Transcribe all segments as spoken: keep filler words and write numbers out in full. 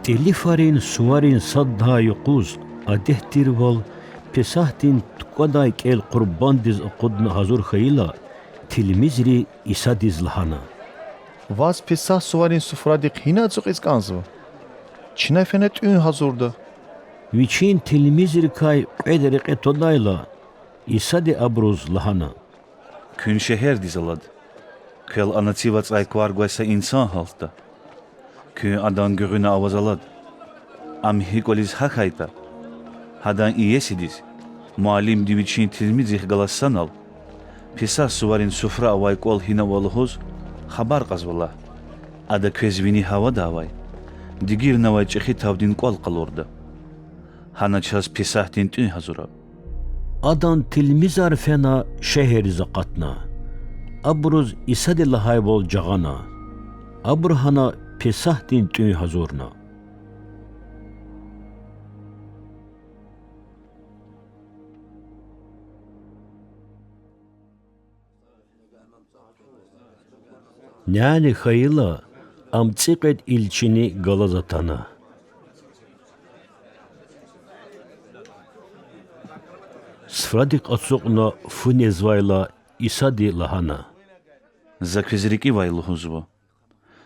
ТӀилифарин суварин сад лагьай юкъуз, адет тирвал, Песагьдин тукӀвадай кӀел къурбанддиз акъудна гьазур хьайила, тилмизри Исадиз лагьана: Ваз Песагь суварин суфрадихъ гьина ацукьиз кӀанзава? Чна фена тӀуьн гьазурда. Вичин тилмизрикай кьвед рекье твадайла, Исади абуруз лагьана: Куьн шегьердиз алад, квел ана цив ацӀай квар гвай са инсан гьалтда. Куьн адан гуьгъуьна аваз алад. Ам гьи кӀвализ гьахьайтӀа, гьадан иесидиз, муаллимди вичин тилмизрихъ галаз санал, Песагь суварин суфра авай кӀвал гьина ава лугьуз хабар кьазва лагь. Ада квез вини гьавада авай, дигирнавай чӀехи тавдин кӀвал къалурда. Гьана чаз Песагьдин тӀуьн гьазура. Адан тилмизар фена шегьерриз акъатна. Абуруз Исади лагьайвал жагъана. Абуру гьана Песагьдин тӀуьн гьазурна. Няни хьайила, ам цӀикьвед илчини галаз атана. Суфрадихъ ацукьна фу незвайла, Исади лагьана: За квез рикӀивай лугьузва: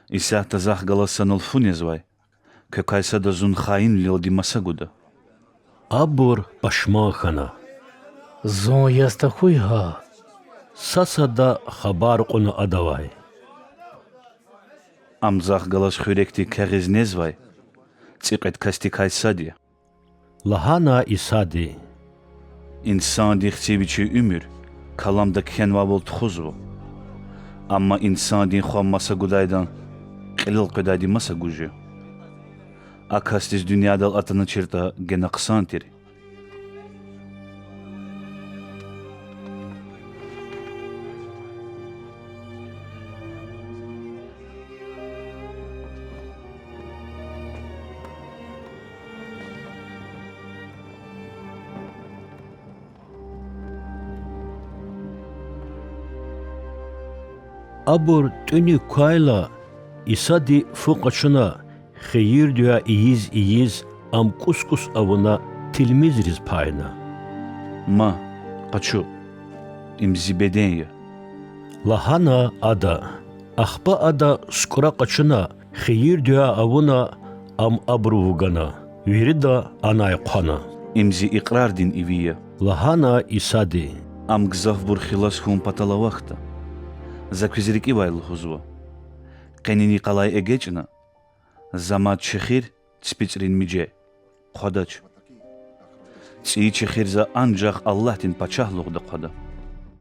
исятда Захъ галаз санал фу незвай квекай сада Зун хаинвилелди маса гуда. Абур пашман хьана. Зун яз тахьуй гьа. Са-сада хабар кьуна адавай. Ам Захъ галаз хуьрекдин кягъиз незвай цӀикьвед касдикай сад я,– лагьана Исади. Инсандин Хци вичин уьмуьр каламда кхьенвайвал тухузва. Амма Инсандин Хва маса гудайдан кьилел къведайди маса гуж я. А касдиз дуьньядал атаначиртӀа гена хъсан тир. Абур тӀуьнуьк квайла, Исади фу къачуна, хийир-дуьа ийиз-ийиз, ам кӀус-кӀус авуна, тилмизриз пайна. Ма, къачу, им Зи беден я,– лагьана Ада. Ахпа Ада сукӀра къачуна, хийир-дуьа авуна, ам абуру вугана, вирида анай хъвана. Им Зи икьрардин иви я,– лагьана Исади. Ам гзафбур хилаз хьун патал авахьда, За квез рикӀивай лугьузва: къенин йикъалай эгечӀна, За мад чехир, ципицӀрин миже, хъвадач. ЦӀийи чехир За анжах Аллагьдин Пачагьлугъда хъвада.